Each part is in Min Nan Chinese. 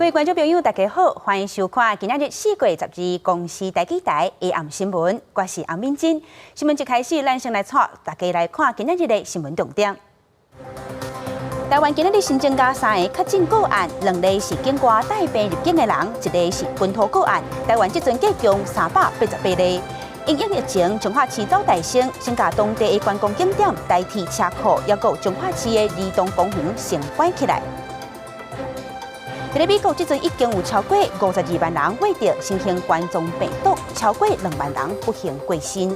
各位觀眾朋友，大家好，歡迎收看今仔日4月12公視台語台下暗新聞，我是洪敏珍。新聞一開始，咱先來帶大家來看今仔日的新聞重點。台灣今仔日新增加三个確診個案，兩例是境外帶病入境的人，一例是本土個案。台灣這陣計共388例。因應疫情，彰化市走台生，先共當地的觀光景點台鐵車庫，抑閣有彰化市的兒童公園先關起來。佇咧美國，這陣已經有超過52萬人罹著新型冠狀病毒，超過2萬人不幸過身。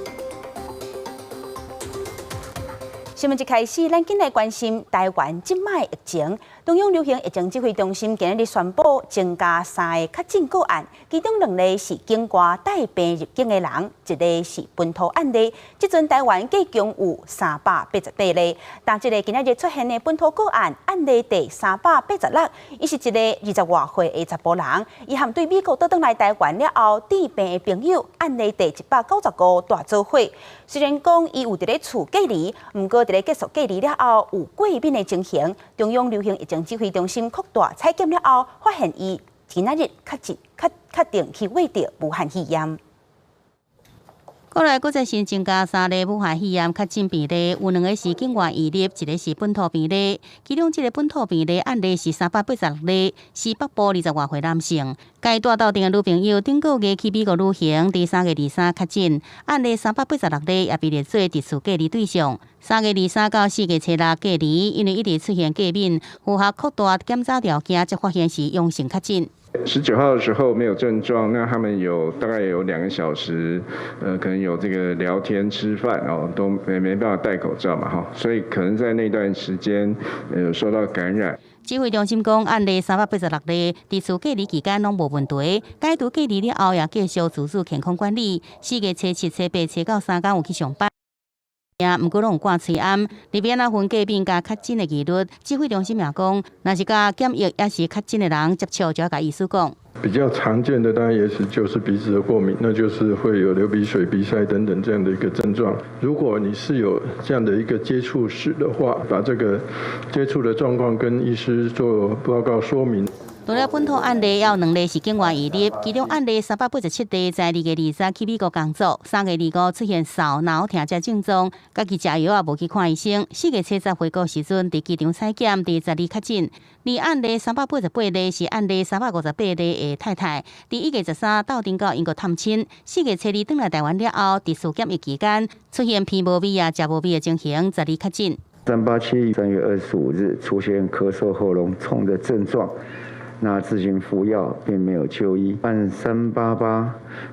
新聞一開始，咱緊來關心台灣這擺疫情。中央流行疫情指揮中心今日宣布增加三个確診個案，其中兩例是境外帶病入境的人，一例是本土案例。這陣台灣計共有388例，但這个今仔日出現的本土個案案例第三百八十六，伊是一个20外歲的查埔人，伊和對美國倒轉來台灣了後致病的朋友案例第195帶做伙。雖然講伊有佇咧厝隔離，毋過佇咧結束隔離了後有過敏的情形，中央流行疫情指揮中心擴大採檢了後，發現伊今仔日確診確確定去罹著武漢肺炎。國內閣再新增加三例武漢肺炎確診病例，有兩个是境外移入，一个是本土病例。其中這个本土病例案例是386例，是北部20外歲男性。共帶鬥陣的女朋友頂個月去美國旅行，佇3月23確診，案例三百八十六例也被列做佇厝隔離對象。3月23到4月初六隔離，因為一直出現過敏，符合擴大檢查條件，才發現是陽性確診。 19號的時候沒有症狀，那他們有大概有2個小時，可能有這個聊天、吃飯哦，都沒辦法戴口罩嘛，哈，所以可能在那段時間，受到感染。指揮中心講，案例三百八十六例，佇厝隔離期間攏無問題，解除隔離了後也繼續自主健康管理。4月初七、初八、初九三工有去上班。毋過攏有掛喙罨，特別若分過敏佮確診的疑慮，指揮中心也講，若是佮檢疫抑是確診的人接觸，就要共醫師講。比較常見的當然也是就是鼻子的過敏，那就是會有流鼻水、鼻塞等等這樣的一個症狀。如果你是有這樣的一個接觸史的話，把這個接觸的狀況跟醫師做報告說明。除了本土案例，也有兩例是境外移入，其中案例387例在2月23去美國工作，3月25出現嗽、腦疼這症狀，家己食藥也無去看醫生。4月初十回國時陣，佇機場採檢，佇12確診。而案例三百八十八例是案例三百五十八例的太太，佇1月13鬥陣到英國探親，4月初二轉來台灣了後，佇厝檢疫期間出現鼻無味啊、食無味的情形，十二確診。387 3月25日出現咳嗽、喉嚨痛的症狀。那自行服藥並沒有就醫。案388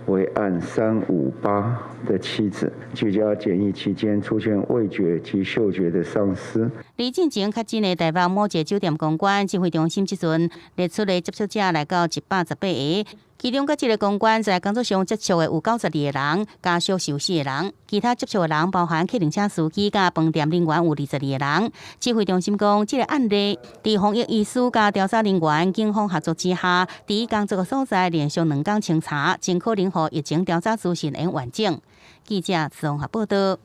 為案358的妻子，居家檢疫期間出現味覺及嗅覺的喪失。李進前確診的台北某一个酒店公關指揮中心，這陣列出的接觸者來到118個，其中佮這个公關在工作上接觸的有92個人，家屬受四个人，其他接觸的人包含客運車司機佮飯店人員有22個人。指揮中心講，這个案例佇防疫醫師佮調查人員、警方合作之下，佇工作的所在連續2工清查，盡可能予疫情調查資訊會完整。記者綜合報道。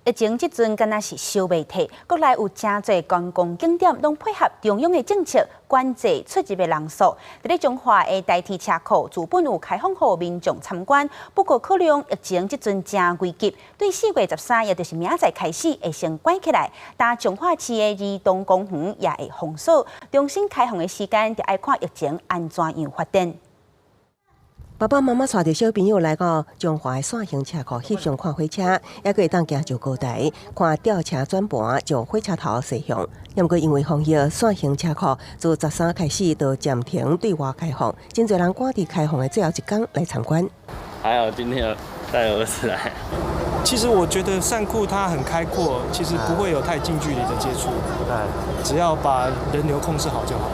疫情這陣敢若是燒袂退，國內有誠濟觀光景點攏配合中央的政策，管制出入的人數。佇咧彰化的台鐵車庫，原本有開放予民眾參觀，不過考量疫情這陣誠危急，對4月13，也就是明仔載開始會先關起來。但彰化市的兒童公園也會封鎖，重新開放的時間，就愛看疫情按怎樣發展。爸爸媽媽帶著小朋友來到彰化的線形車庫翕相看火車，抑閣會當行上高台看吊車轉盤，將火車頭攝像。毋過因為防疫，線形車庫自13開始就暫停對外開放，真濟人趕佇開放的最後一工來參觀。還好今天有帶兒子來。其實我覺得善庫它很開闊，其實不會有太近距離的接觸，只要把人流控制好就好。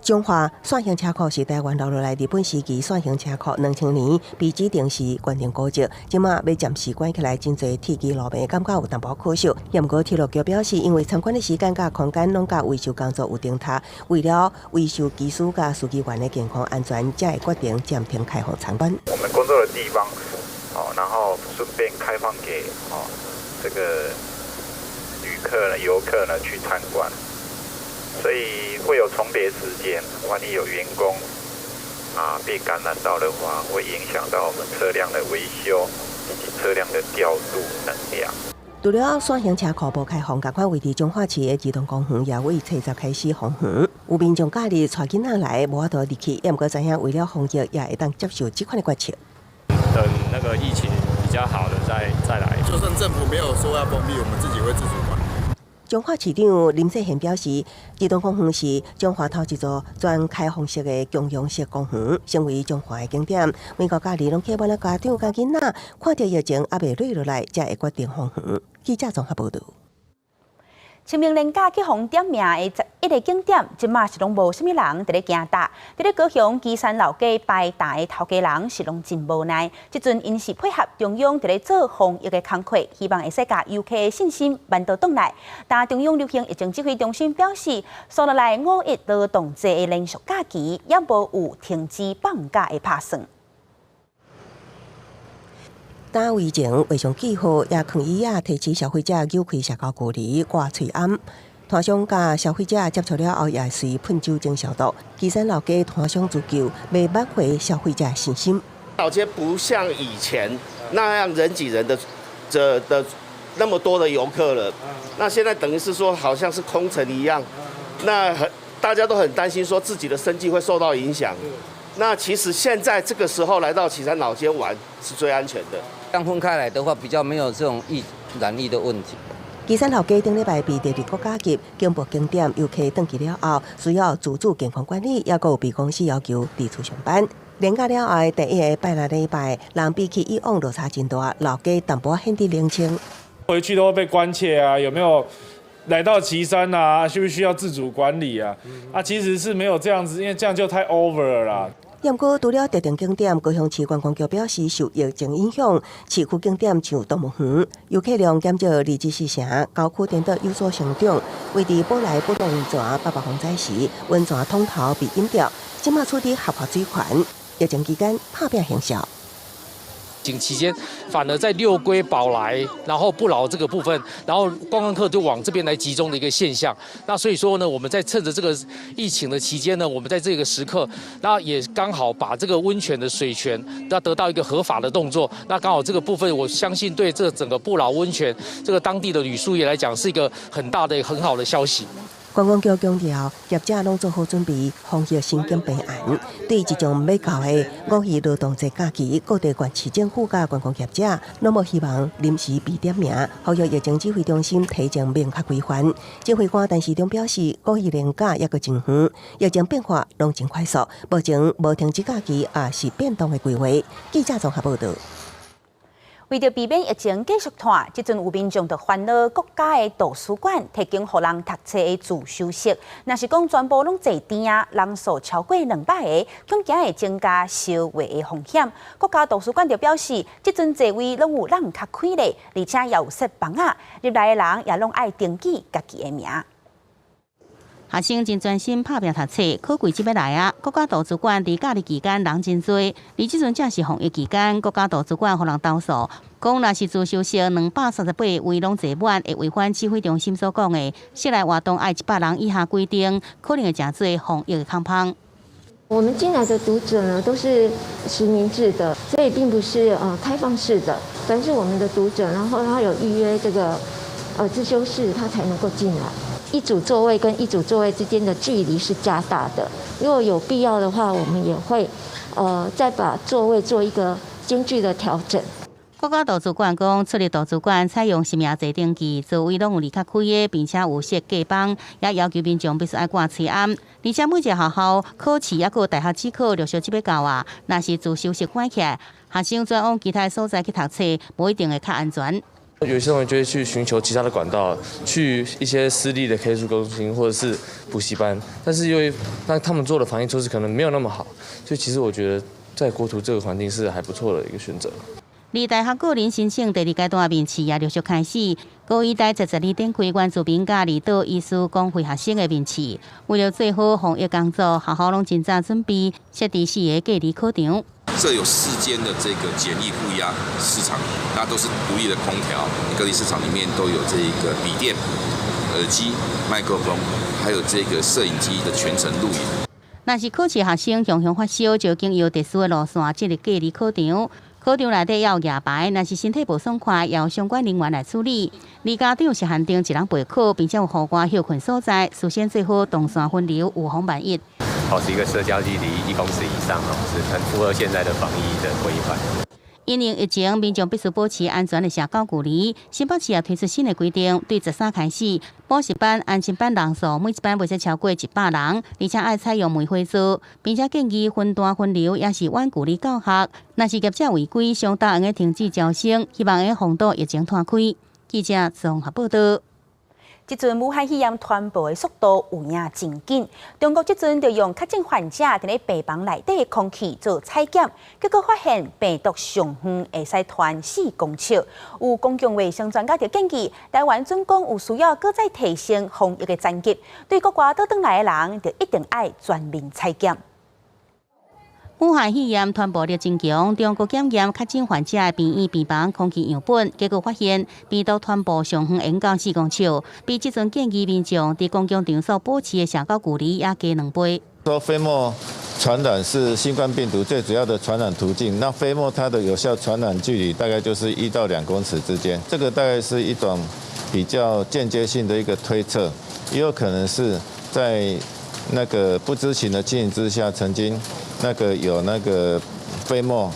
彰化線形車庫是台灣留落來日本時期線形車庫，2000年被指定是國定古蹟，這馬欲暫時關起來，真濟鐵支路迷感覺有淡薄可惜。毋過鐵路局表示，因為參觀的時間佮空間攏佮維修工作有重疊，為了維修技師佮司機員的健康安全，才會決定暫停開放參觀。我們工作的地方，哦，然後順便開放給哦這個旅客呢、遊客呢去參觀。所以會有重疊時間。萬一有員工被感染到的話，會影響到我們車輛的維修以及車輛的調度能量。除了線行車庫無開放，仝款位佇彰化市的兒童公園也為初十開始封園。有民眾假日帶囡仔來，無法度入去，也毋過知影為了防疫，也會當接受這款的決策。等那個疫情比較好的再來。就算政府沒有說要封閉，我們自己會自主管理。彰化市長林世賢表示，兒童公園是彰化頭一座全開放式的共融式公園，成為彰化的景點。每個假日攏客滿了家長佮囡仔，看著疫情猶未落落來，才會決定封園。記者綜合報導。清明連假去予點名的11個景點，這馬是攏無啥物人佇咧行踏。佇咧高雄旗山老街擺擔的頭家人是攏真無奈。這陣𪜶是配合中央佇咧做防疫的工課，希望會使共遊客的信心挽倒轉來。但中央流行疫情指揮中心表示，紲落來五一勞動節的連續假期，也無有停止放假的拍算。擔圍前畫上記號，也囥椅仔提醒消費者扭開社交距離、掛喙罨。攤商佮消費者接觸了後，也隨噴酒精消毒。旗山老街攤商自救，欲挽回消費者信心。老街不像以前那樣人擠人的，這的那麼多的遊客了。那現在等於是說，好像是空城一樣。那很大家都很擔心，說自己的生計會受到影響。那其實現在這個時候來到旗山老街玩是最安全的。剛分開來的話，比較沒有這種易染疫的問題。旗山老街頂禮拜被列入國家級景博景點，遊客轉去了後，需要自主健康管理，也閣有被公司要求佇厝上班。連假了後的第一個拜六禮拜，人比起以往落差真大，老街淡薄顯得冷清。回去都會被關切啊，有沒有來到旗山啊？需不需要自主管理啊？啊，其實是沒有這樣子，因為這樣就太 over 了啦。毋過，除了特定景點，高雄市觀光局表示，受疫情影響，市區景點像動物園，遊客量減少24%，郊區顛倒有所成長。位佇寶來部落溫泉八八風災時，溫泉桶頭被淹掉，這馬處佇合法水環，疫情期間拍拚行銷。期間反而在六龜寶來，然後不老這個部分，然後觀光客就往這邊來集中的一個現象。那所以說呢，我們在趁着這個疫情的期間呢，我們在這個時刻，那也剛好把這個溫泉的水權要得到一個合法的動作。那剛好這個部分，我相信對這整個不老溫泉這個當地的旅宿業來講，是一個很大的很好的消息。觀光局強調，業者攏做好準備，防疫心境平安。對即將欲到的五一勞動節假期，各地縣市政府佮觀光業者，攏無希望臨時被點名，呼籲疫情指揮中心提前明確規範。指揮官陳時中表示，五一連假猶閣真遠，疫情變化攏真快速，目前無停止假期也是變動的規劃。記者綜合報導。為著避免疫情繼續湠，這陣有民眾就煩惱國家的圖書館提供予人讀冊的自修室，若是講全部攏坐甜仔，人數超過200個，恐驚會增加相話的風險。國家圖書館就表示，這陣座位攏有讓較開咧，而且也有設枋仔，入來的人也攏愛登記家己的名。學生真專心拍拚讀冊，考季節欲來啊！國家圖書館佇假日期間人真濟，而這陣正是防疫期間，國家圖書館予人投訴，講若是自修室238位攏坐滿，會違反指揮中心所講的室內活動愛100人以下規定，可能會成做防疫的空縫。我們進來的讀者呢，都是實名制的，所以並不是開放式的。凡是我們的讀者，然後他有預約這個自修室，他才能夠進來。一組座位跟一組座位之間的距離是加大的。如果有必要的話，我們也會再把座位做一個間距的調整。國家圖書館講，出入圖書館採用實名制登記，座位攏有離較開的，並且有設隔板，也要求民眾必須愛掛喙罨。而且每一個學校考試抑閣大學指考陸續欲到啊，若是自修室關起來，學生轉往其他所在去讀冊，無一定會較安全。有些同學就會去尋求其他的管道，去一些私立的 K 書中心或者是補習班，但是因為那他們做的防疫措施可能沒有那麼好，所以其實我覺得在國圖這個環境是還不錯的一個選擇。而大學個人申請第二階段面試也陸續開始，高醫大12展開原住民佮離島醫師公費學生的面試，為了做好防疫工作，學校攏真早準備設置四個隔離考場。設有4間的這個簡易負壓試場，那都是獨立的空調。隔離試場裡面都有這個筆電，耳機、麥克風，還有這個攝影機的全程錄影。若是考試學生雄雄發燒，就經由特殊的路線進入隔離考場。考場內底要舉牌，若是身體無爽快，由相關人員來處理。而家長是限定一人陪考，並且有戶外歇睏所在，事先做好動線分流，預防萬一。保持一個社交距離1公尺以上哦，是很符合現在的防疫的規範。因應疫情，民眾必須保持安全的社交距離。新北市也推出新的規定，對13開始，補習班、安親班人數每一班袂使超過100人，而且愛採用梅花座，並且建議分段分流，也是遠距離教學。若是業者違規，相當會停止招生，希望會防堵疫情拖開。記者綜合報道。這陣武漢肺炎傳播的速度有影真緊，中國這陣就用確診患者佇咧病房內底的空氣做採檢，結果發現病毒上遠會使傳4公尺。有公共衛生專家就建議，台灣準講有需要閣再提升防疫的層級，對國外倒轉來的人，就一定愛全面採檢。武漢肺炎傳播力真強，中國檢驗確診患者的病院病房空氣樣本，結果發現病毒傳播上遠會到4公尺，比這陣建議民眾佇公共場所保持的社交距離也加2倍。說飛沫傳染是新冠病毒最主要的傳染途徑，那飛沫它的有效傳染距離大概就是1到2公尺之間，這個大概是一種比較間接性的一個推測，也有可能是在那個不知情的情形之下，曾經那個有那個飛沫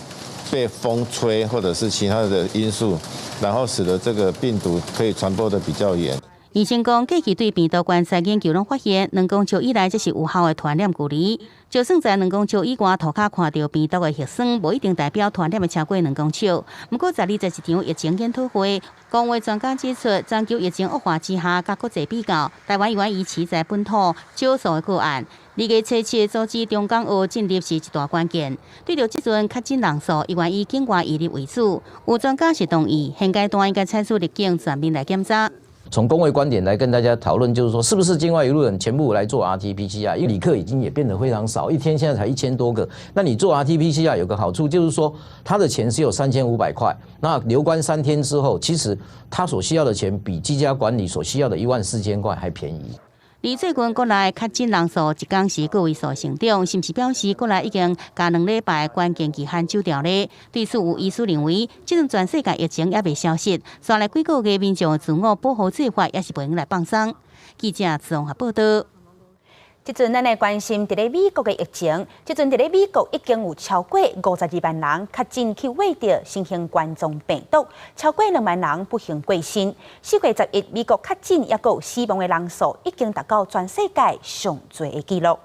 被風吹，或者是其他的因素，然後使得這個病毒可以傳播得比較遠。醫生講，過去對病毒觀察研究攏發現，兩公尺以內才是有效的傳染距離。就算在兩公尺以外，塗跤看著病毒的核酸，無一定代表傳染的超過兩公尺。毋過，在二十一場疫情研討會，公衛專家指出，全球疫情惡化之下，佮國際比較，台灣猶原維持在本土少數的個案。2月初7阻止中港澳進入是一大關鍵。對著這陣確診人數，猶原以境外移入為主。有專家是同意，現階段應該採取入境全面來檢查。從公衛觀點來跟大家討論，就是說，是不是境外移入人全部來做 RT-PCR？因為旅客已經也變得非常少，一天現在才1000多個。那你做 RT-PCR 有個好處，就是說，他的錢是有3500塊，那留觀3天之後，其實他所需要的錢比居家管理所需要的14000塊還便宜。而最近國內確診人數一工是個位數成長，是毋是表示國內已經共2禮拜關鍵期限走掉咧？對此有醫師認為，這陣全世界疫情猶未消失，紲來幾個月民眾自我保護做法也是袂用來放鬆。記者綜合報道。這陣咱來關心佇咧美國的疫情，這陣佇咧美國已經有超過52萬人確診去罹著新型冠狀病毒，超過2萬人不幸過身。4月11，美國確診抑閣有死亡的人數已經達到全世界上濟的紀錄。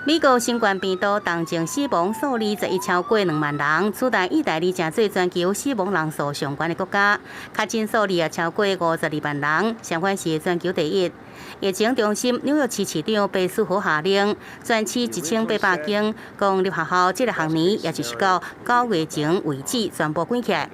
美國新冠病毒當前死亡數字十一超過2萬人，取代意大利成做全球死亡人數上懸的國家，確診數字也超過52萬人，相反是全球第一。疫情中心紐約市市長白思豪下令，全市1800間公立學校這個學年，也就是到9月前為止，全部關起來。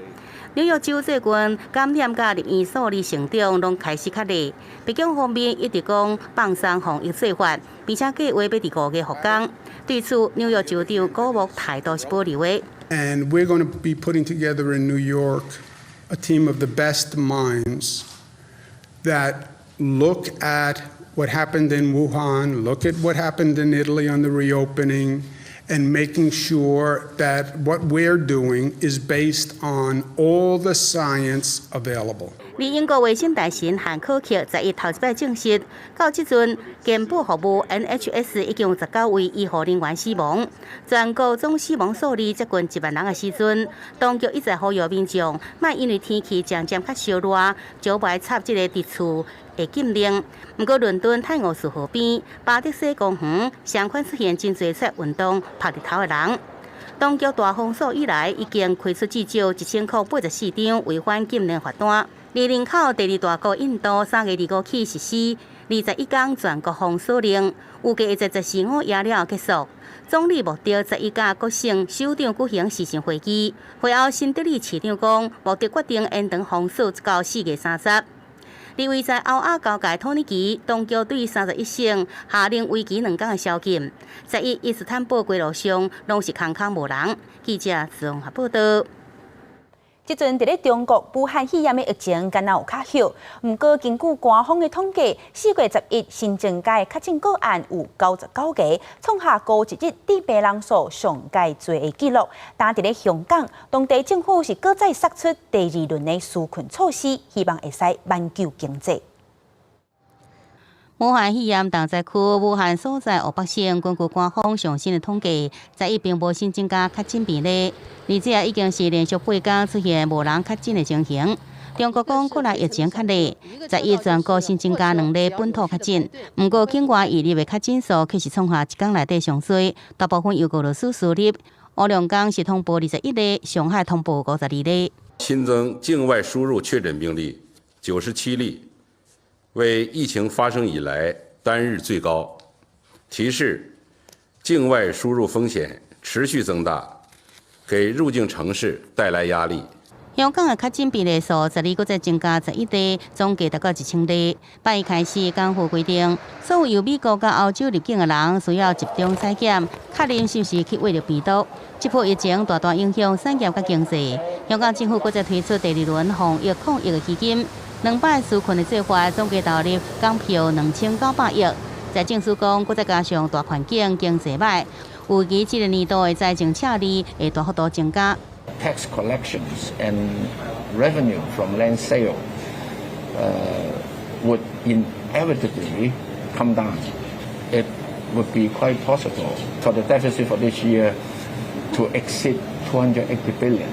紐約州最近感染佮入院數字成長攏開始較快，白宮方面一直講放鬆防疫做法，並且計劃欲佇5月復工。對此，紐約州長古莫態度是保留的。 And we're going to be putting together in New York a team of the best minds that look at what happened in Wuhan, look at what happened in Italy on the reopening, and making sure that what we're doing is based on all the science available. 而英國衛生大臣漢考克11頭一擺證實，到這陣健保服務 NHS 已經有19位醫護人員死亡，全國總死亡數字接近1萬人的時陣，當局一再呼籲民眾，莫因為天氣漸漸較燒熱，就排斥這個佇厝的禁令。毋過倫敦泰晤士河邊巴德西公園相款出現真濟出運動曬日頭的人。當局大封鎖以來，已經開出至少1084張違反禁令罰單。而人口第二大國印度3月25起實施21天全國封鎖令，預計會在十四午夜了後結束。總理莫迪十一佮各省首長舉行視訊會議，會後新德里市長講，莫迪決定延長封鎖到4月30。而位在歐亞交界土耳其，當局對31省下令為期2天的宵禁。11伊斯坦堡街路上攏是空空無人。記者綜合報道。這陣佇咧中國武漢肺炎的疫情敢若有較好，毋過根據官方的統計，4月11新增加的確診個案有99個，創下孤一日致病人數上蓋濟的紀錄。但佇咧香港，當地政府是閣再釋出第二輪的紓困措施，希望會使挽救經濟。武漢肺炎重災區武漢所在湖北省，根據官方上新的統計，十一並無新增加確診病例，而且已經是連續8天出現無人確診的情形。中國講國內疫情較熱，十一全國新增加兩例本土確診，毋過境外移入的確診數卻是創下一工內底上濟，大部分由俄羅斯輸入。烏龍江是通報21例，上海通報52例。新增境外輸入確診病例97例。為疫情發生以來單日最高，提示境外輸入風險持續增大，給入境城市帶來壓力。香港的確診病例數十二閣再增加11例，總計達到1000例。8月開始，港府規定，所有由美國佮歐洲入境的人需要集中採檢，確認是毋是去秽著病毒。這波疫情大大影響產業佮經濟，香港政府閣再推出第二輪防疫抗疫的基金。兩擺紓困的計劃總計投入港票2900億。財政司講，閣再加上大環境經濟䆀，預計這個年度的財政赤字會大幅度增加。 Tax collections and revenue from land sale would inevitably come down. It would be quite possible for the deficit for this year to exceed 280 billion.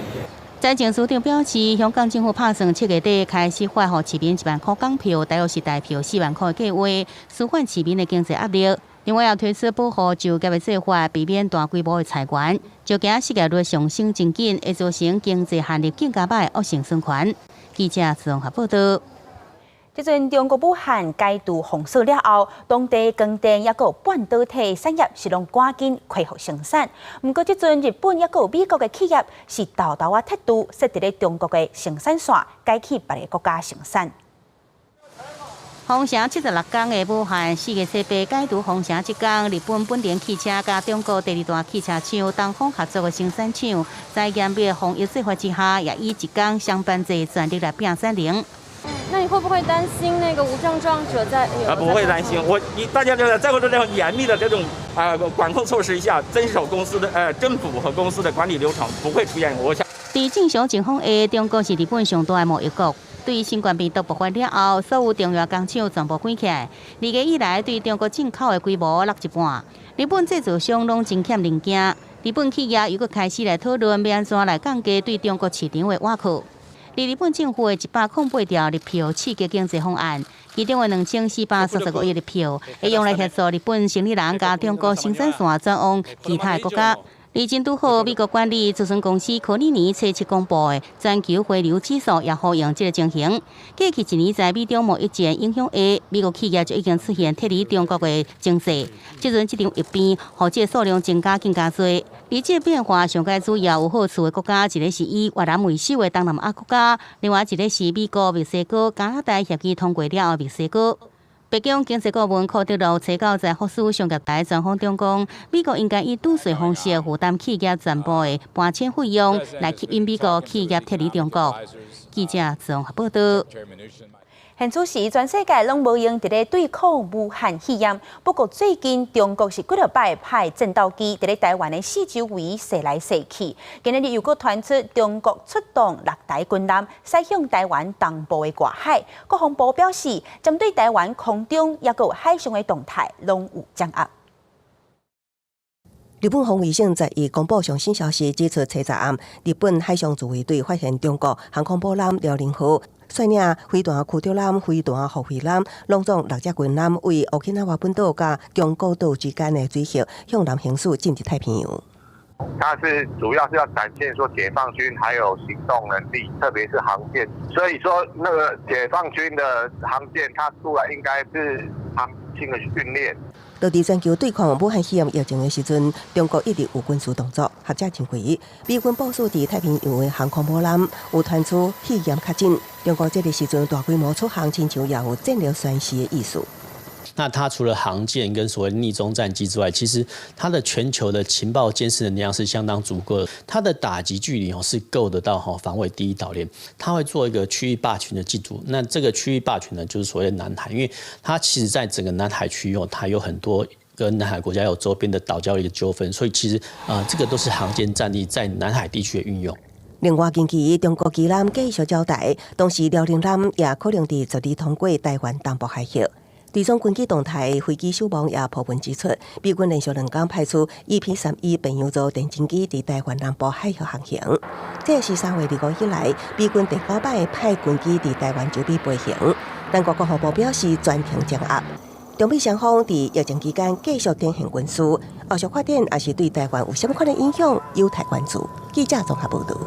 財政司長表示，香港政府拍算7月底開始發予市民1萬箍港票，大約是台票4萬箍的計劃，舒緩市民的經濟壓力。另外，也推出保護就業的計劃，避免大規模的裁員。就驚失業率上升真緊，會造成經濟陷入更加䆀惡性循環。記者綜合報道。這陣中國武漢解除封鎖了後，當地光電抑閣有半導體產業是攏趕緊恢復生產。毋過這陣日本抑閣有美國的企業是沓沓仔撤駐設佇咧中國的生產線，改去別个國家生產。封城76天的武漢，4月初八解除封城這工，日本本田汽車佮中國第二大汽車廠東風合作的生產廠，在嚴密防疫計劃之下，也以一工雙班制全力來拼產能。那你會不會擔心那個無症狀者在？啊，不會擔心，我你大家就在在這種嚴密的這種啊管控措施下，遵守公司的政府和公司的管理流程，不會出現。我想。佇正常情況下，中國是日本上大的貿易國。對新冠病毒爆發了後，所有重要工廠全部關起來。2月以來，對中國進口的規模落一半。日本製造商攏真欠零件。日本企業又閣開始來討論欲按怎來降低對中國市場的倚靠。日本政府的108條日票刺激經濟方案，其中的2435億日票會用來協助日本生理人佮中國生產線轉往其他的國家。而真拄好，美國管理諮詢公司柯立年初七公布的全球回流指數也呼應這個情形。過去一年在美中貿易戰影響下，美國企業就已經出現撤離中國的情勢。這陣這場疫變，予這個數量增加更加多。而這個變化上蓋主要有好處的國家，一個是以越南為首的東南亞國家，另外一個是美國、墨西哥、加拿大協議通過了後墨西哥。白宮經濟顧問庫德洛初九在福斯商業台專訪中講，美國應該以賭稅方式負擔企業全部的搬遷費用，來吸引美國企業撤離中國。記者綜合報道。現此時，全世界攏無閒佇咧對抗武漢肺炎。不過最近中國是幾落擺派戰鬥機佇咧台灣的四周圍踅來踅去。今仔日又閣傳出中國出動六台軍艦，駛向台灣東部的外海。國防部表示，針對台灣空中抑閣有海上的動態，攏有掌握。日本防衛省11公布上新消息，指出初十暗，日本海上自衛隊發現中國航空母艦遼寧號率領飛彈驅逐艦、飛彈護衛艦，攏總六隻軍艦，位沖繩本島佮宮古島之間的水域向南行駛進入太平洋。它是主要是要展現說解放軍還有行動能力，特別是航艦。所以說那個解放軍的航艦，它出來應該是航行的訓練。就佇全球對抗武漢肺炎疫情的時陣，中國一直有軍事動作。學者認為，美軍部署佇太平洋的航空母艦有傳出肺炎確診，中國這個時陣大規模出航，親像也有戰略宣示的意思。那它除了航艦跟所謂匿蹤戰機之外，其實它的全球的情報監視能量是相當足夠的。它的打擊距離哦是夠得到哈防衛第一島鏈。它會做一個區域霸權的進駐。那這個區域霸權呢，就是所謂的南海，因為它其實在整個南海區域哦，它有很多跟南海國家有周邊的島礁的一個糾紛，所以其實啊，這個都是航艦戰力在南海地區的運用。另外，近期中國機艦繼續招台，同時遼寧艦也可能佇12通過台灣東部海域。對中軍機動態，飛機守望也鋪文指出，美軍連續兩工派出 EP-31白羊座電偵機佇台灣南部海域航行。這是3月25以來，美軍第九擺派軍機佇台灣周邊飛行。中國國防部表示全程鎮壓。中美雙方佇疫情期間繼續展現軍事，後續發展也是對台灣有啥物款的影響，有待關注。記者綜合報導。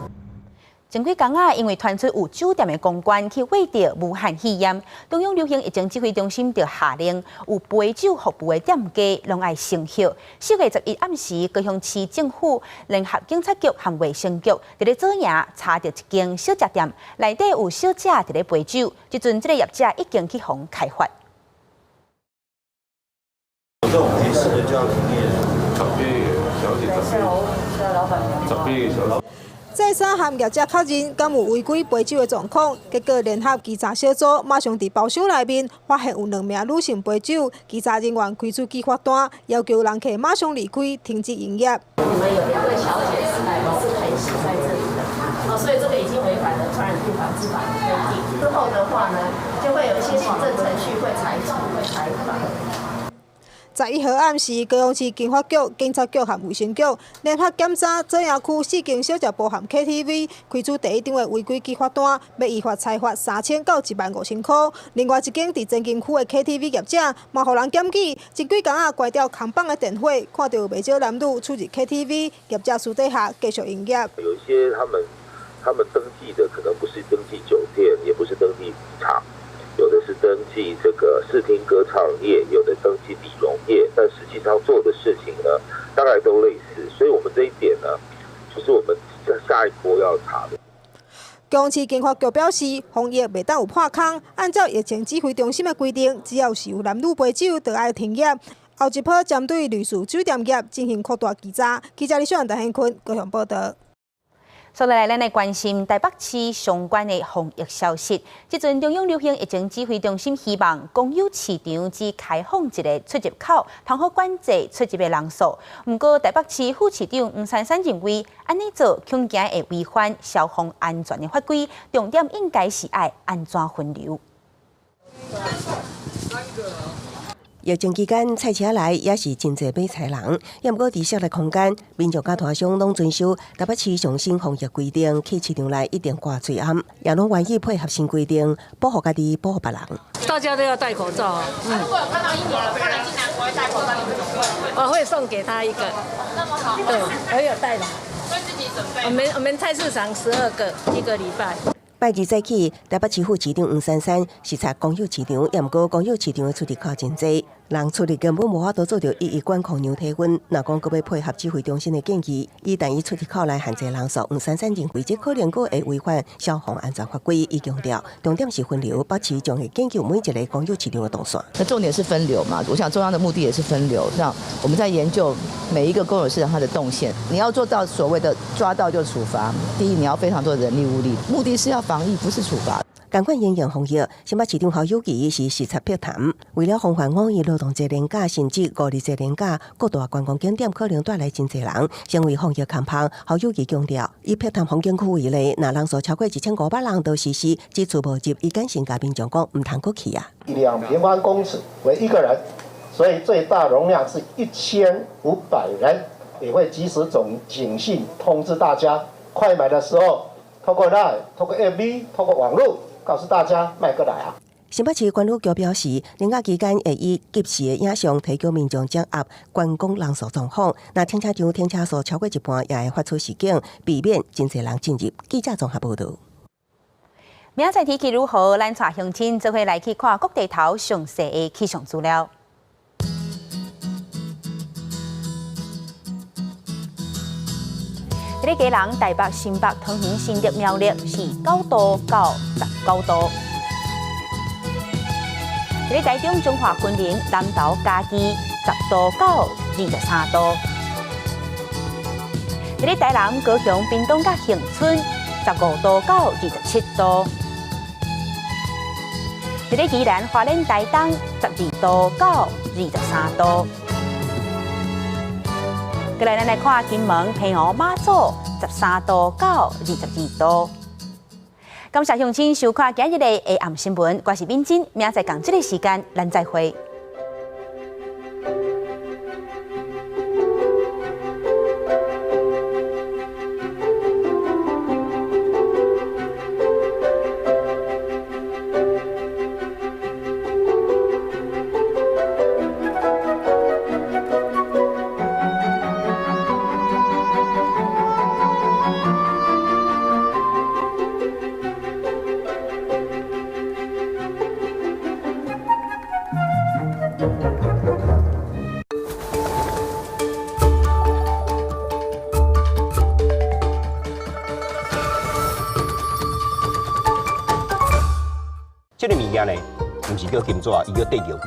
前幾工啊，因為傳出有酒店的公關去秽著武漢肺炎，中央流行疫情指揮中心就下令，有陪酒服務的店家攏愛停業。4月11暗時，高雄市政府聯合警察局和衛生局，佇咧左營查著一間小食店，內底有小姐佇咧陪酒，這陣這个業者已經去予開罰。這種沒事的就要停業，10八個小姐，18個小姐。再三和業者確認，敢有違規陪酒的狀況，結果聯合稽查小組馬上佇包廂內面發現有兩名女性陪酒，稽查人員開出舉發單，要求人客馬上離開，停止營業。你們有兩位小姐是來是陪侍在這裡的，哦，所以這個已經違反了傳染病防治法的規定。之後的話呢，就會有一些行政程序會採取，會裁罰。11號暗時，高雄市經發局、警察局和衛生局聯合檢查左營區四間小食部和 KTV，開出第一張的違規舉發單，欲依法裁罰3000到15000塊。另外一間佇前鎮區的 KTV 業者嘛，予人檢舉，前幾工仔關掉扛棒的電火，看著袂少男女出入 KTV，業者私底下繼續營業。有一些他們登記的可能不是登記酒店，也不是登記場。有的是登記這個視聽歌唱業，有的登記理容業，但實際上做的事情呢，大概都類似，所以我們這一點呢，就是我們下一波要查的。高雄市警發局表示，防疫袂當有破空，按照疫情指揮中心的規定，只要是有男女陪酒，就愛停業。後一波針對類似酒店業進行擴大稽查。記者李小陳顯坤高雄報導。所來，咱來關心台北市相關的防疫消息。這陣中央流行疫情指揮中心希望公有市場只開放一个出入口，通好管制出入的人數。毋過台北市副市長黃珊珊認為，按呢做恐驚會違反消防安全的法規，重點應該是愛按怎分流。疫情期間，菜市內也是真濟買菜人，也毋過佇室內空間，民眾佮攤商攏遵守台北市上新防疫規定，去市場內一定掛喙罨，也攏願意配合新規定，保護家己，保護別人。大家都要戴口罩啊！嗯。如果有看到英國人過來竟然不會戴口罩，你會怎麼辦？我會送給他一個。那麼好。對，我有帶的。會自己準備。我們菜市場12個一個禮拜。拜二早起，台北市副市長黃珊珊視察公有市場，也毋過公有市場的出入口真濟，人出入根本無法度做著一一管控量體溫。若講閣欲配合指揮中心的建議，一旦以出入口來限制人數，黃珊珊認為這可能閣會違反消防安全法規。伊強調，重點是分流，北市將會研究每一个公有市場的動線。那重點是分流嘛？我想中央的目的也是分流。那我們在研究每一個公有市場它的動線，你要做到所謂的抓到就處罰。第一，你要非常多的人力物力，目的是要防疫，不是處罰。仝款因應防疫，新北市長侯友宜是視察碧潭，為了防範五一勞動節連假甚至五日節連假，各大觀光景點可能帶來真濟人，成為防疫空縫。侯友宜強調，以碧潭風景區為例，若人數超過1500人，就實施只出無入，伊敢先共民眾講，毋通閣去啊。2平方公尺為一個人，所以最大容量是1500人，也會及時總警訊通知大家，快買的時候，透過 LINE、透過 FB、透過網路。告訴大家，莫閣來啊！新北市觀旅局表示，連假期間會以及時的影像提供民眾掌握觀光人數狀況。若停車場停車數超過一半，也會發出示警，避免真濟人進入。記者綜合報導。明仔載天氣如何？咱帶鄉親做伙來去看各地頭詳細的氣象資料。這个家人台北、新北、桃園、新竹、苗栗是9度到19度。佇咧台中彰化雲林南投嘉義10度到23度。佇咧台南高雄屏東佮恆春15度到27度。佇咧宜蘭花蓮台東12度到23度。過來，咱來看金門、澎湖、馬祖13度到22度。感謝鄉親收看今日的下暗新聞，我是敏珍，明仔載仝這个時間，咱再會。這个物件呢，毋是叫金紙，伊叫地球儀。